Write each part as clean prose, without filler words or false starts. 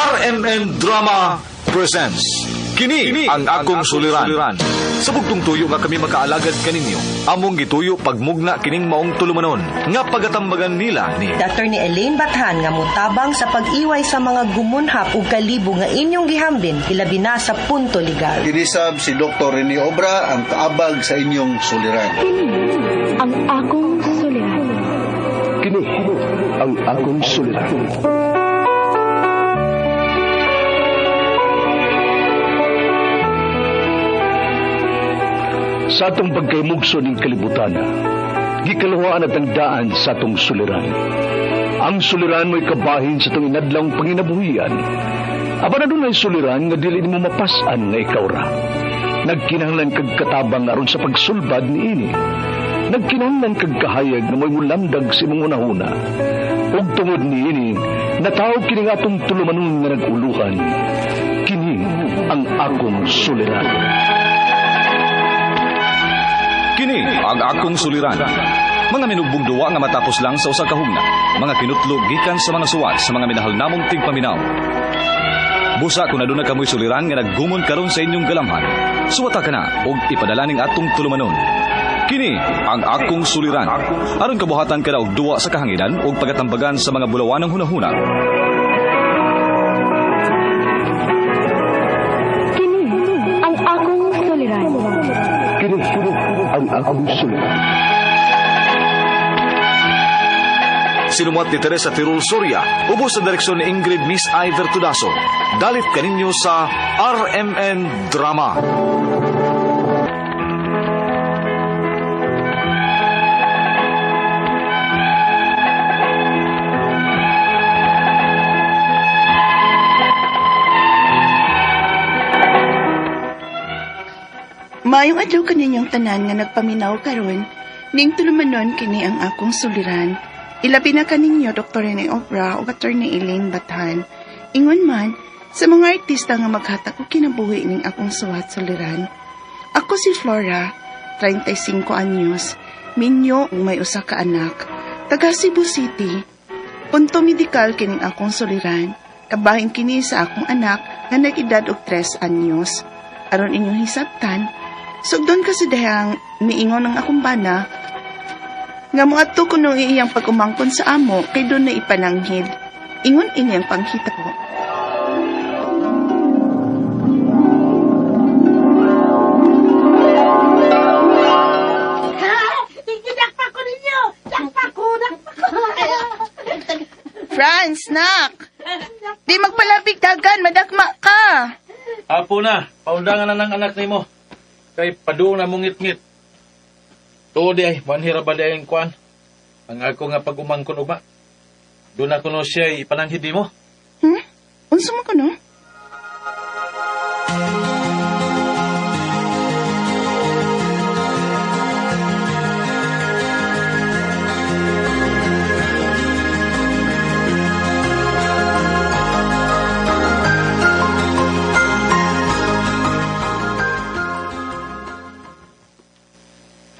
RMN Drama presents Kini ang akong suliran. Sa bugtong tuyo nga kami makaalagad kaninyo, among gituyo pagmugna kining maong tulumanon nga pagatambagan nila ni Attorney Elaine Bathan nga motabang sa pag-iway sa mga gumunhap ug kalibo nga inyong gihambin ilabi na sa punto legal. Kinisab si Dr. Rene Obra ang kaabag sa inyong suliran. Kini ang akong suliran. Kini ang akong suliran. Sa atong pagkaymugso ning kalibutan, gikaluhaan at ang daan sa atong suliran. Ang suliran mo'y kabahin sa atong inadlawng panginabuhian. Apan adunay suliran nga dili nimo mapas-an nga ikaw ra. Nagkinahanglan kag katabang aron sa pagsulbad niini. Nagkinahanglan kag kahayag nga mo'y mulamdag sa imong hunahuna. Ug tungod niini, nataw kini nga atong tulumanon nga nag-uluhan. Kini ang akong suliran. Kini ang akong suliran. Mga minugbong duwa nga matapos lang sa usa ka hugna. Mga kinutlo gikan sa mga suwat sa mga minahal namong tigpaminaw. Busa kung aduna kamoy suliran nga naggumon karon sa inyong galamhan, suwata ka na og ipadala ning atong tulumanon. Kini ang akong suliran. Aron kabuhatan ka na og duwa sa kahanginan og pagatambagan sa mga bulawanang hunahuna. Kini ang akong suliran. Kini ang akong suliran. Sinumuat ni Teresa Tirul Soria, ubos sa direksyon ni Ingrid Miss Iver Tudaso. Dalit kaninyo sa RMN Drama. Maayong adlaw kaninyong tanan nga nagpaminaw karon, ning tulumanon kini ang akong suliran. Ilabi na kaninyo Dr. Rene Obra ug Attorney Elaine Bathan. Ingon man sa mga artista nga maghatag og kinabuhi ning akong suwat suliran. Ako si Flora, 35 anyos, minyo ug may usa ka anak, taga Cebu City. Punto medikal kining akong suliran. Kabahin kini sa akong anak nga nag-edad og 3 anyos. Aron inyong hisabtan, sugdon kasi dahang miingon ang akong bana nga moadto kuno iyang pag-umangkon sa amo kay doon na ipananghid. Ingon ini ang panghita ko. Dakpa ko ninyo! Dakpa ko! Dakpa ko! Franz, nak! Di magpalapig dagan, madakma ka! Apo na, paundangan na ng anak nimo. Kay padung na mong ngit-ngit. Tuod di ay, manhira ba di ay ang kuan? Ang ako nga pag-umangkon ugma. Doon ako no siya ipananghid mo. Unsa man ko no?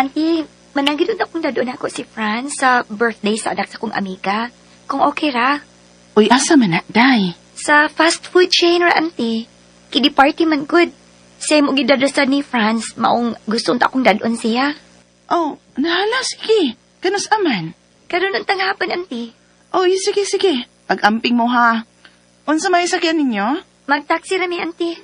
Auntie, manangginud akong dadon ako si Franz sa birthday sa anak sa kong amiga. Kung okay ra. Uy, asa man na, day? Sa fast food chain ra, auntie. Kidi party man good. Same og gidadasad ni Franz, maong gusto unta akong dadon siya. Oh, nahala, sige. Kanus aman. Karon ang tanghapon, auntie. Oh, sige, sige. Pag-amping mo ha. Unsa may sakyan ninyo? Magtaxi ra mi, auntie.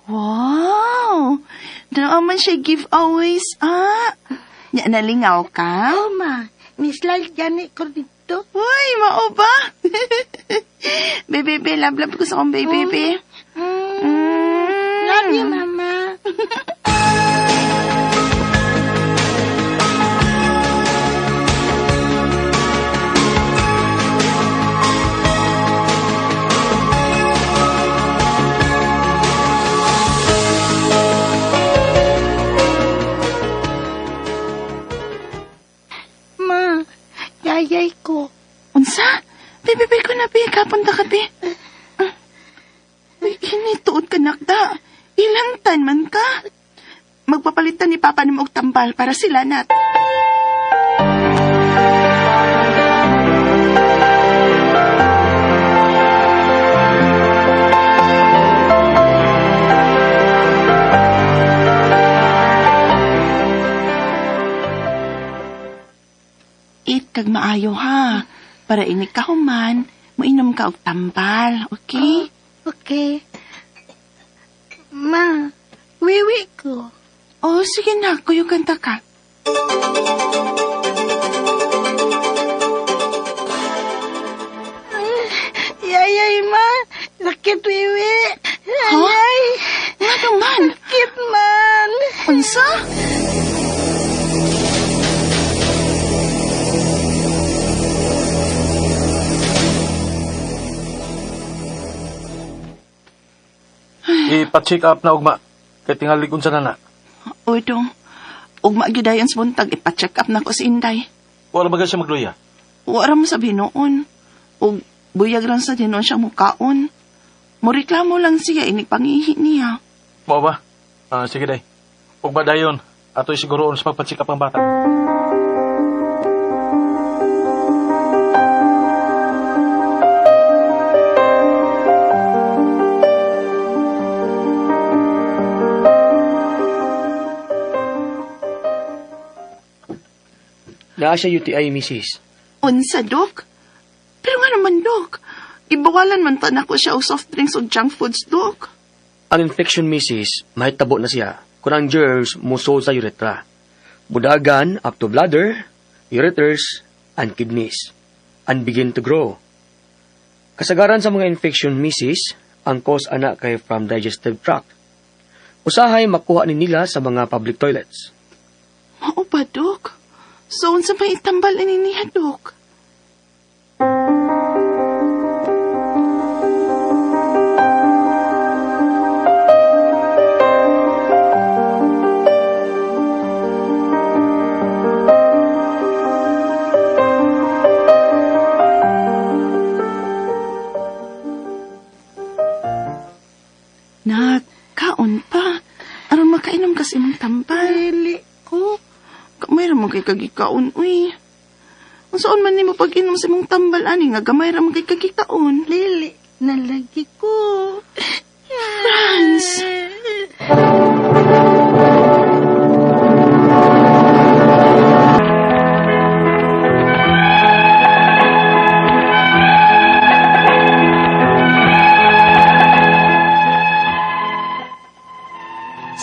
Wow! Naaman siya giveaways, ah. Nya nalingaw ka? Oh, ma. Miss Lal, gani ko dito. Uy, mao ba? Baby, baby, love, love ko sa akong baby, baby. Love you, Mama. Ma, yayay ko. Unsa? Baby, baby ko na, baby. Kapunta ka, baby. Uy, kini, tuod ka, nakda. papa nimo og tambal para sila nat. Eat kag maayo ha. Para inig ka human, moinom ka og tambal, okay? Okay. Ma, wiwi ko. Oh, sige na, kuyugan ta ka. Yayay, ma. Sakit wiwi. Yayay. Ano man? Sakit man. Unsa? Ipa-check up na ugma. Kay tingali unsa na na. Uy, dong. Ugma gyud dayon sa buntag, ipa-check up na ko si Inday. Wala ba siya magluya? Wala mo sa binuon. Og buyag lang sa dinuon siya mukaon. Mureklamo lang siya, inig pangihi niya. Mao ba? Ah, sige day. Ugma dayon. Ato'y siguroon sa pagpa-check up ang bata. Naa siya UTI, misis. Unsa, Dok? Pero nga naman, Dok. Ibawalan man ta nako siya og soft drinks og junk foods, Dok. Ang infection, misis, mahitabo na siya kung ang germs musol sa urethra. Budagan up to bladder, ureters, and kidneys, and begin to grow. Kasagaran sa mga infection, misis, ang cause ana kay from digestive tract. Usahay makuha ni nila sa mga public toilets. Mao ba, Dok? So, unsa may itambal ini niya, Dok? Nak, kaon pa. Aron makainom kasi imong tambal. Dili ko. Gamay ra man kay kagikaon, uy. Unsaon man nimo pag-inom sa imong tambal ani nga gamay ra man kay kagikaon. Dili na lagi ko. Franz!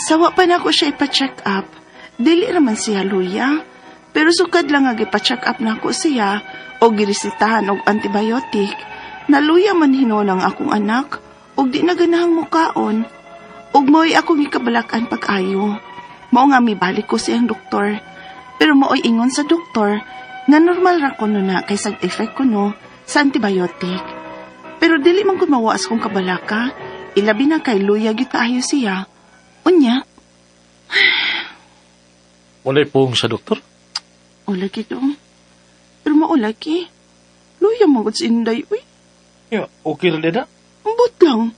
Sawa pa na ako siya ipa-check up. Dili raman siya luya. Pero sukad lang nga ipa-check up na ako siya o giresitahan og antibiotic. Naluya man hinuon ang akong anak og di na ganahang mukaon. Og mo'y akong ikabalakan pag-ayo. Mao nga mibalik ko siyang doktor. Pero mao'y ingon sa doktor nga normal ra kuno na kay side effect kuno sa antibiotic. Pero dili man ko mawaas kong kabalaka, ilabi na kay luya gyud kaayo siya. Unya, Walay pong sa doktor. Wala gito. Pero maulaki. Luya mo si Inday, uy. Yeah, okay ra na. Ambot lang.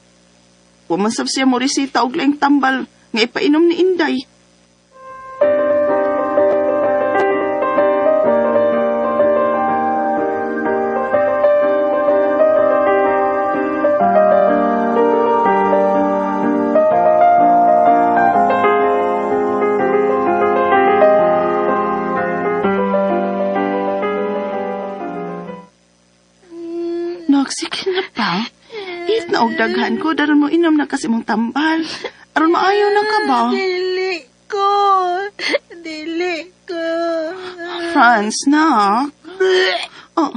Wa man sab siya mo resita og laing tambal nga ipainom ni Inday. Nak, sige na pa. Eat na og daghan ko, daron mo inom na kasi mong tambal. Aron maayo na ka ba? Dili ko. Dili ko. Franz, nak. Oh.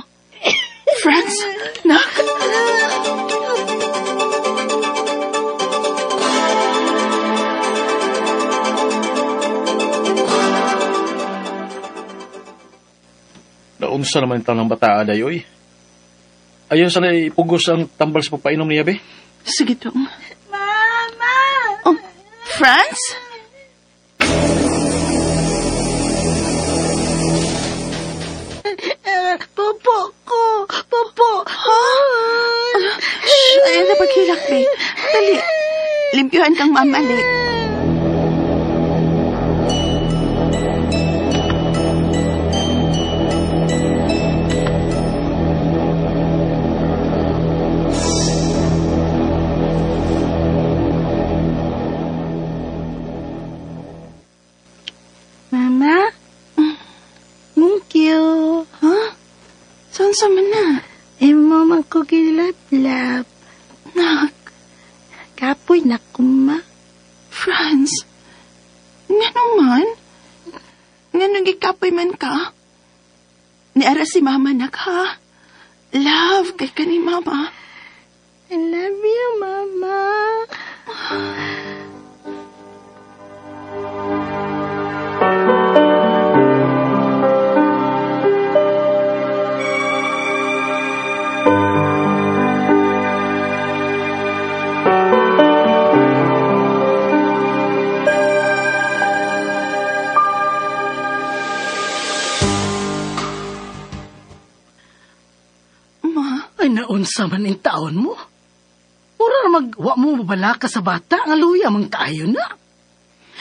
Franz, nak. Naunsa naman ito ng bataa dayoy. Ayaw sana ipugos ang tambal sa pagpainom niya, be. Sige, dong. Mama! Oh, Franz? Popo ko! Popo! Ha? Shh, ayaw na paghilak, be. Dali. Limpyuhan kang mamali. Sa man na? Imo man ko gilablab. Nak. Kapoy na ko, ma. Franz, ngano man? Ngano gikapoy man ka? Niara si mama nak ha? Love kay kani mama. I love you, mama. Ma? Ay, naunsa man ang taon mo. Mura na magwa mo mabala ka sa bata, nga luya mang kaayo na.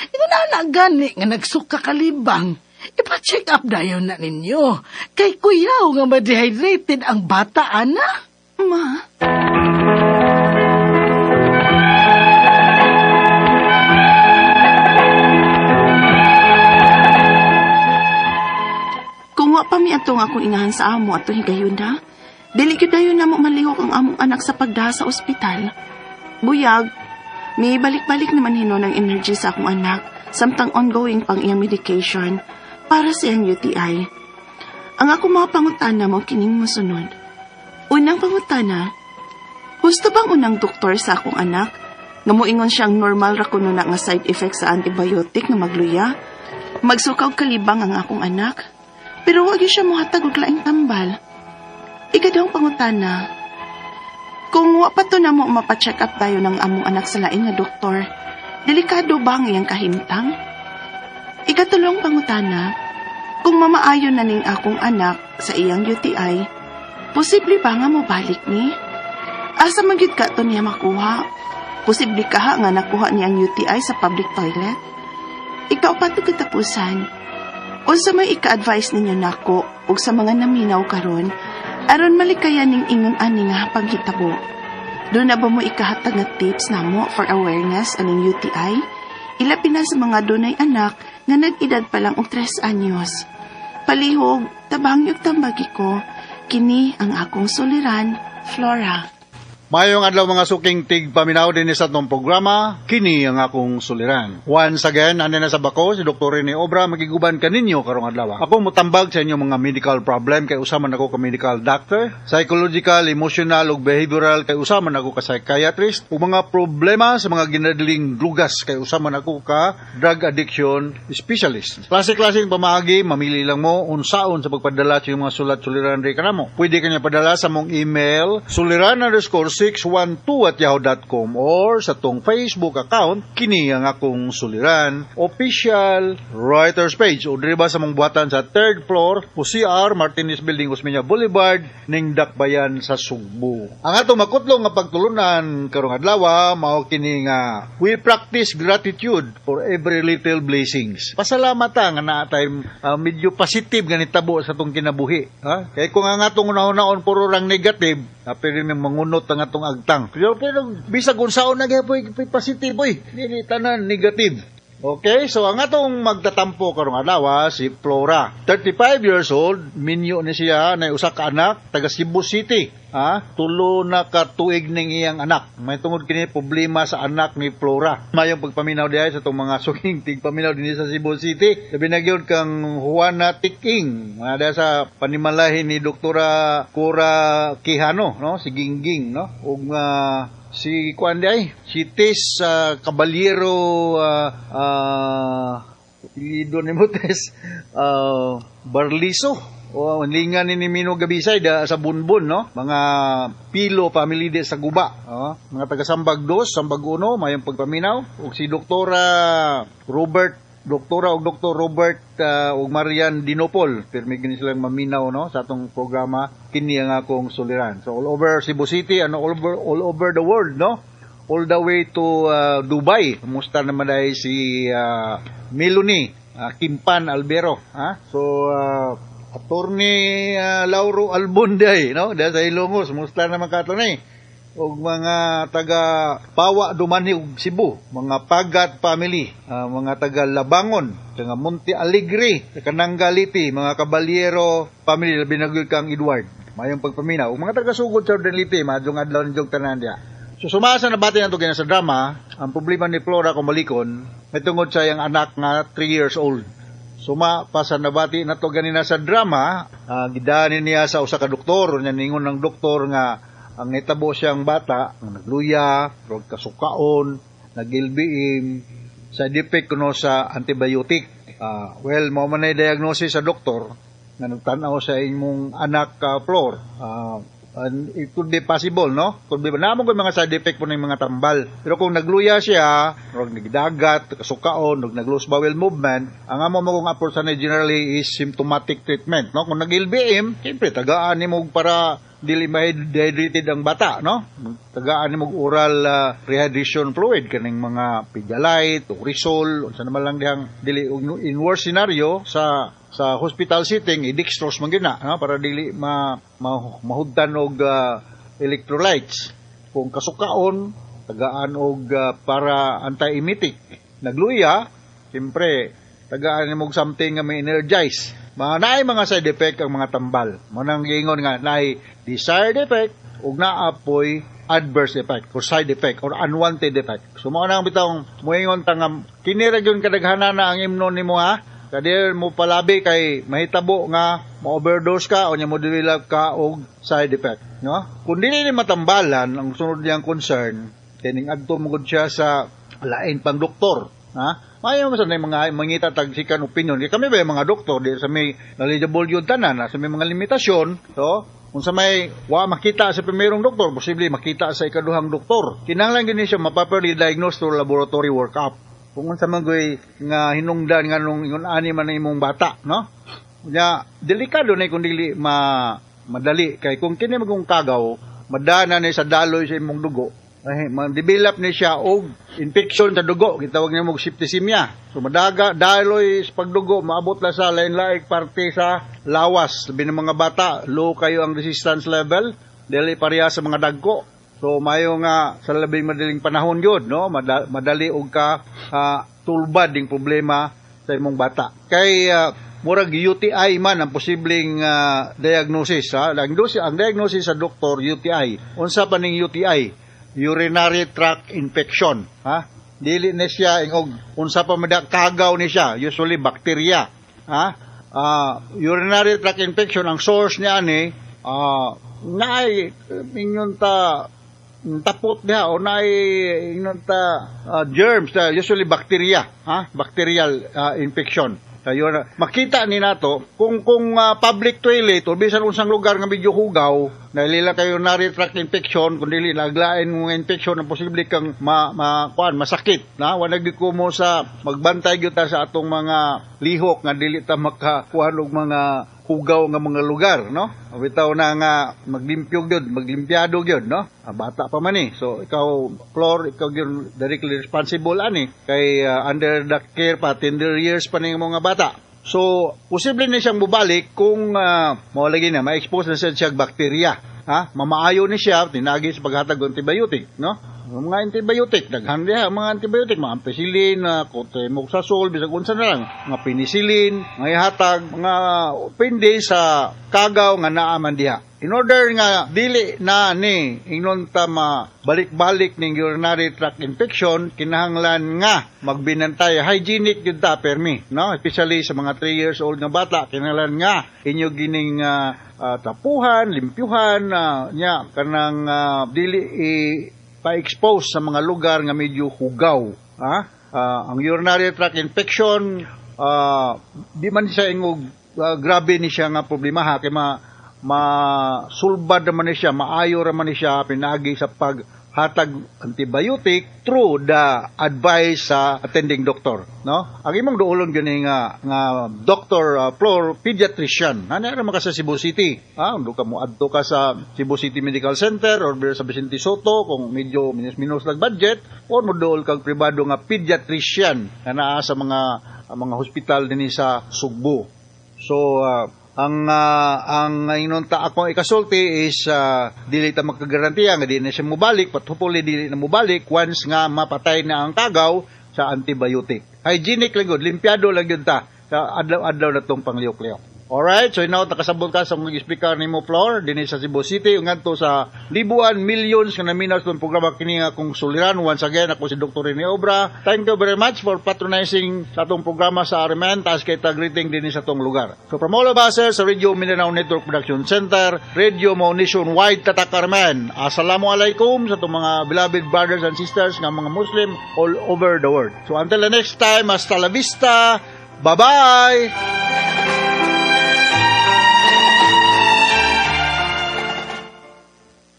Ikaw na na gani nga nagsuka kalibang. Ipa-check up dayon na ninyo. Kay kuyaw nga ma-dehydrated ang bata, ana. Ma? Kung wa pa mi atong akong inahan sa amo atong higayon na, dili gyud dayon namo malihok ang among anak sa pagdaha sa ospital. Buyag, may balik-balik naman hinon ang energy sa akong anak samtang ongoing pang iyang medication para sa iyang UTI. Ang ako mga pangutana mo kining mosunod. Unang pangutana, husto bang unang doktor sa akong anak nga moingon siyang normal ra kuno na nga side effect sa antibiotic nga magluya? Magsukaw kalibang ang akong anak, pero wag gyud siya mohatag og laing tambal. Ikadawang pangutana, kung wa pa to na mo mapacheck up tayo ng among anak sa lain nga doktor, delikado ba ang iyang kahimtang? Ikatulong pangutana, kung mamaayo na ning akong anak sa iyang UTI, posible ba nga mobalik ni? Asa man gyud ka to niya makuha? Posible kaha nga nakuha niya ang UTI sa public toilet? Ikaw pa to katapusan. Unsa may ika-advise ninyo nako ug sa mga naminaw karon aron malikayan ning ingon ani nga paghitabo? Doon na ba mo ikahatag nga tips namo for awareness aning UTI? Ilabi na sa mga dunay anak nga nag-edad pa lang og 3 anyos. Palihog, tabang yung tambagi ko, kini ang akong suliran, Flora. Mayong adlaw mga suking tig paminaw din sa atong programa, kini ang akong suliran. Once again, andi na sa bako si Dr. Rene Obra, magiguban kaninyo karong adlaw. Ako motambag sa inyong mga medical problem kay usa man ako ka medical doctor, psychological, emotional ug behavioral kay usa man ako ka psychiatrist, ug mga problema sa mga ginadling drugas kay usa man ako ka drug addiction specialist. Klase-klaseng pamaagi, mamili lang mo unsaon sa pagpadala sa inyong mga sulat suliran ri kanamo. Pwede kanya padala sa mong email suliran_612@yahoo.com or sa tong Facebook account kini ang akong suliran official writers page o diri ba sa mong buhatan sa 3rd floor o CR Martinez Building, Osmeña Boulevard, ning Dakbayan sa Sugbo. Ang atong makutlong nga pagtulunan karong adlaw mao kini nga we practice gratitude for every little blessings. Pasalamat ta nga naa tay medyo positive nga nitabo sa atong kinabuhi, ha? Kay kung ang atong unahon puro rang negative, pero may mangunot ang atong agtang. Pero bisag unsaon na gyud positive oy, dili tanan negative. Okay, so ang atong magtatampo karong adlaw si Flora. 35 years old, minyo ni siya, na usa ka anak taga Cebu City. Ha? Tulo na ka tuig ning iyang anak. May tungod kini problema sa anak ni Flora. Mayong pagpaminaw diay sa atong mga suking tigpaminaw dinhi sa Cebu City. Labi na gyud kang Juana Tiking, mga diha sa panimalahin ni Doktora Cora Quijano, no? Si Gingging, no? Ug si kuan di ay, si Tess Caballero, apelyido ni mo Tess, Barliso. O lingan ni Mino Gabisay da sa Bunbun, no? Mga Pilo family di sa Guba, oh. Mga taga Sambag 2, Sambag 1, mayong pagpaminaw. Ug si Doktora Robert, Doktora og Dr. Robert ug Marian Dinopol, pirmi gini silang maminaw, no, sa atong programa kini ang akong suliran. So all over Cebu City and all over the world, no? All the way to Dubai. Kumusta naman dahil si Melanie Kimpan Albero, ha? So Attorney Lauro Albonday, no? Dahil sa Ilongos, kumusta naman ka attorney? Og mga taga Pawa, Dumanhi ug Cebu, mga Pagat family, mga taga Labangon, taga Monte Alegre, taga Nangaliti, mga Caballero family, labi na gyud kang Edward. Mayong pagpaminaw. Ug mga taga-sugod sa Northern Leyte, maadlong adlaw ninyong tanan diha. So sumasa nabati nato ganina sa drama, ang problema ni Flora kung balikon, may tungod sa iyang anak nga 3 years old. Suma pa sa nabati nato ganina sa drama, gidani niya sa usa ka doktor, nya ningon ng doktor nga ang nitabo siyang bata, ang nagluya, rog kasukaon, nag-LBM, side effect kuno sa antibiotic. Well, mao man ay diagnosis sa doktor nga nagtan-aw sa imong anak, Flor. And it could be possible, no? Could be, naa man koy mga side effect po ng mga tambal. Pero kung nagluya siya, rog nagdagat, kasukaon, rog nag-loose bowel movement, ang amo mo kung approach sa generally is symptomatic treatment, no? Kung nag-LBM, siyempre, tagaan nimo para dili ma-dehydrated ang bata, no? Tagaan nimo oral rehydration fluid kaning mga Pedialyte, Oresol, unsa naman lang dihang dili. In worst scenario sa hospital setting, i-dextrose man gyud na, no? Para dili ma mahudtan og electrolytes. Kung kasukaon, tagaan og para anti-emetic. Nagluya, siyempre tagaan nimo og something nga may energize. Mga naay mga side effect ang mga tambal. Mao nang giingon nga naay desired effect ug naa poy adverse effect or side effect or unwanted effect. So mao nang bitawng moingon ta nga kini ra gyud kadaghanan na ang imnon nimo, ha. Kadir mo palabi kay mahitabo nga ma-overdose ka o nya mo develop ka og side effect, no? Kung dili ni matambalan, ang sunod niyang concern, kining adto mo gud siya sa lain pang doktor, ha? Maayo man sa mga mangita tag second opinion. Kay kami ba yung mga doktor, di sa may knowledgeable yun tanan, sa may mga limitasyon. So, kung sa may wa makita sa primerong doktor, posible makita sa ikaduhang doktor. Kinahanglan gini siya ma-properly diagnose through laboratory workup. Kung unsa man goy nga hinungdan nga nung ingon ani man ang imong bata, no? Nya delikado na kung dili ma madali kay kung kini magong kagaw, madana ni sa daloy sa imong dugo, ay, ma-develop ni siya og infection sa dugo, gitawag niya og septicemia. So madaga daloy sa pagdugo, maabot na sa lain-laing parte sa lawas. Labi ng mga bata, low kayo ang resistance level, dili pareha sa mga dagko. So mayo nga sa labing madaling panahon yun, no? Madali og ka tulbad ding problema sa imong bata. Kay murag UTI man ang posibleng diagnosis, ha. Ang diagnosis sa doktor, UTI. Unsa pa ning UTI? Urinary tract infection, ha? Dili na siya ingog unsa pa man kagaw ni siya, usually bacteria, ha? Urinary tract infection, ang source niya ani naay ingon ta tapot niya o naay ingon ta germs, usually bacteria, ha? Bacterial infection. Ayun, makita ni nato kung public toilet o bisan unsang lugar nga medyo hugaw, nalila kayo urinary tract infection, kung dili naglain mo nga infection ang posible kang ma, ma kuan, masakit na wala gyud ko mo sa magbantay gyud ta sa atong mga lihok nga dili ta makakuha og mga hugaw nga mga lugar, no? Bitaw na nga maglimpyo gyud, maglimpyado gyud, no? Bata pa man eh. So ikaw, Flor, ikaw gyud directly responsible ani kay under the care pa, tender years pa ning mga bata. So posible ni siyang mubalik kung mao lagi na ma-expose na siya sa bakterya, ha? Mamaayo ni siya tinagi sa paghatag og antibiotic, no? Ang mga antibiotic, daghan diha ang mga antibiotic, mga ampicillin, cotrimoxazole, bisag unsa na lang, mga penicillin, mga ihatag, mga pindi sa kagaw nga naa man diha. In order nga dili na ni ingnon ta balik-balik ning urinary tract infection, kinahanglan nga magbinantay, hygienic gyud ta permi, no? Especially sa mga 3 years old nga bata, kinahanglan nga inyo gining tapuhan, limpyuhan, nya kanang dili i pa-expose sa mga lugar nga medyo hugaw, ha? Ang urinary tract infection, di man siya ingog grabe ni siya nga problema, ha, kay ma masulbad naman ni siya, maayo raman ni siya pinaagi sa paghatag antibiotic through the advice sa attending doctor, no? Ang imong duolon gani nga doctor, Flor, pediatrician. Ana ra man ka sa Cebu City. Ah, do ka mo adto ka sa Cebu City Medical Center or sa Vicente Sotto kung medyo minus-minus lang budget, or mo duol kag pribado nga pediatrician nga naa sa mga hospital dinhi sa Sugbo. So ang ingon ta akong ikasulti is dili ta makagarantiya nga di na siya mobalik, but hopefully dili na mobalik once nga mapatay na ang kagaw sa antibiotic. Hygienic lang gud, limpyado lang gyud ta sa adlaw-adlaw na tong panglihok-lihok. Alright, so now nakasabot ka sa mga speaker nimo, Flor, dinhi sa Cebu City ug ngadto sa libuan, millions nga naminaw sa programa kini nga Akong Suliran. Once again, ako si Dr. Rene Obra. Thank you very much for patronizing sa atong programa sa RMN. Taas kay tag greeting dinhi sa atong lugar. So from all of us here sa Radio Mindanao Network Production Center, Radio Mo Nationwide Tatak RMN. Assalamualaikum sa atong mga beloved brothers and sisters nga mga Muslim all over the world. So until the next time, hasta la vista. Bye-bye!